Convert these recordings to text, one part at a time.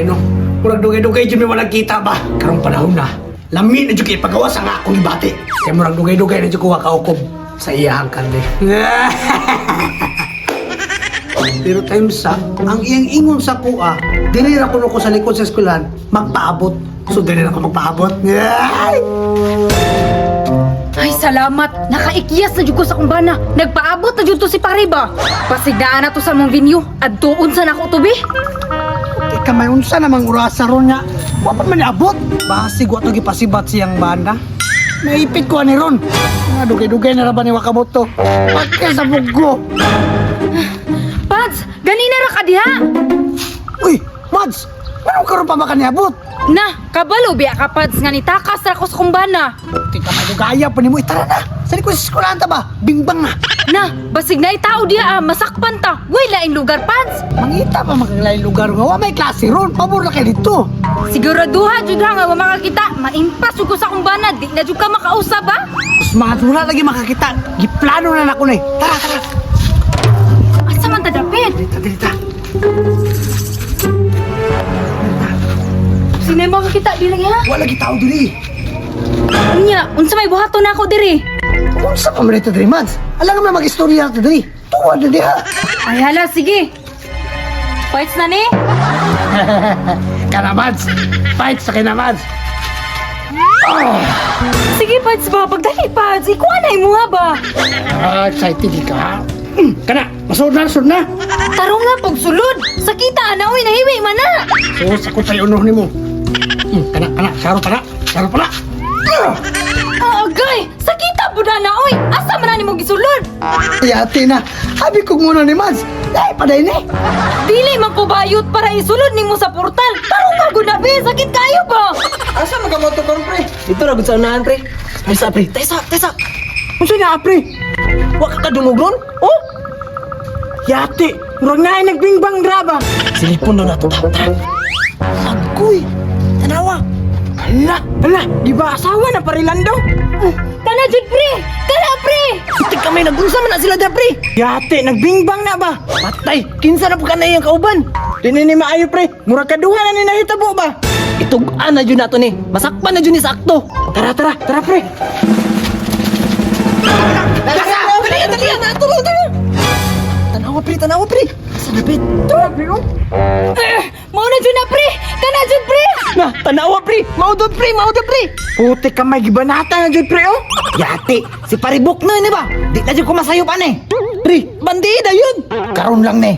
Kamay no. Murag dugay-dugay jud mi walang kita ba. Karong panahon na. Lami na jud kay pagawas ang akong gibati. Kay murag dugay-dugay na jud ko kaukob sa iyahang karne. Pero time sa ang iyang ingon sa kuha, dili ra kuno ko sa likod sa eskwelahan magpaabot. So dili ra ko magpaabot. Ay! Ay, salamat. Nakaikyas na jud ko sa kumbana. Nagpaabot na jud to si pare ba. Pasigdaan na to sa mong venue. Adtuon sa nako to be. Teka, may unsa namang orasa ron nga. Wa pa man niabot. Basig wa to gipasibat siyang banda. Naipit ko ani ron. Nga dugay-dugay na ra ba ni wakamot to. Pagka sa buggo. Pads, ganina ra ka diha. Uy, Mads! Anong karon pa ba ka niabot? Na, kabalo biya ka Pads nga nitakas ra ko sa kumbana. Teka, may dugaya pa nimo. Tara na! Sa likod sa eskwelahan ta ba? Bingbang na! Na, basig na itao diha ah, masakpan ta. Way laing lugar, Pads. Mangita pa makanglaing lugar nga. Wa may klase ron. Pabor na kay dito. Siguraduha jud ha nga wa makakita. Maimpas jud ko sa kumbana, di na jud ka makausab ah. Mas wala lagi makakita. Giplano na nako na eh. Tara, tara. Asa man ta dapit? Dita, dita. Sinay makakita dili ha? Wala lagi tao diri. Unya, unsa may buhaton nako diri? Unsa pa man ito diri, Mads? Alam nga mag-istorya na ito diri. Tuwa na diha. Ay hala, sige. Fights na ni? Kana, Mads. Fight sa kina, Mads. Sige, Pads ba? Pagdali, Pads. Ikuha na imuha ba? Ah, excited ka, ha? Kana, masunod na, masunod na. Tarong nga pagsulod. Sakita, ana, uy, nahiwi man na. So, sakot sa'yo uno nimo. Kana, kana, saro pa na, saro pa na. Ah, agay! Sakita, buda na, uy! Asa man na nimo gisulod? Yate na, abi ko muna ni Mads. Ay, paday ni. Dili man ko bayot para isulod nimo sa portal. Tarong nga gud na, be. Sakit kayo ba? Asa man ka mo to karon, pre? Dito ra gud sa unahan, pre. Taysa, pre. Taysa, taysa. Unsa na, pre? Wa ka kadungog ron? Oh, Yati, murag naay nagbingbang dra ba? silipon daw nato ta. Tara. Agoy. Tanawa. Hala, hala, di ba asawa na parilando? Kana jud, pre! Kana, pre! Putik kamay nagunsa man na sila da, pre. Yati, nagbingbang na ba? Patay, kinsa na po ka na iyang kauban? Di ni maayo, pre, murag kaduha na ni nahitabo ba? Itug-an na jud nato ni. Masakpan na jud ni sa akto. Tara, tara, tara, pre. Tara, dali, dali, nato lang tara. Tanawa, pre, tanawa, pre. Sa dapit. Tara, pre, oh. Eh, mao na jud na, pre! Kana jud, pre! Na, tanawa, pre. Maudod, pre, maudod, pre. Putik kamay gibanata na jud, pre, oh. Yati, si Paribok na yun, di ba? Di na jud ko masayop ane. Pre, bandida yun. Karon lang ni.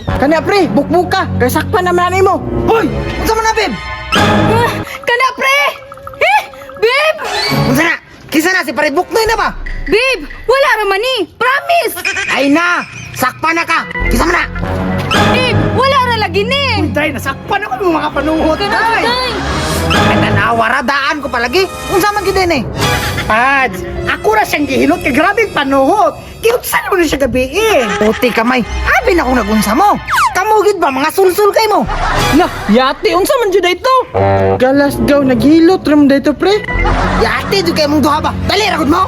Kana, pre, bukbuk ka, kay sakpan naman na nimo. Hoy, unsa man na, babe? Ah, kana, pre! Eh, babe! Unsa na? Kinsa na si Paribok na yun na ba? Babe, wala ra man ni. Promise! Ay na! Sakpa na ka! Kisa man na! Babe, wala ra lagi ni. Day, nasakpan ako ng mga panuhot. Kana jud, Day. day. Ay tanawa ra daan ko palagi. Unsa man gid eh? Pads, ako ra siyang gihilot kay grabing panuhot. Giutsan mo na siya gabi eh. Puti kamay. Abi na kung nagunsa mo. Kamo gid ba mga sulsul kay mo? Na, yati, unsa man jud ito? Galas gaw, naghilot ra man dito, pre. Yati jud kay mong duha ba? Dali ra gud mo.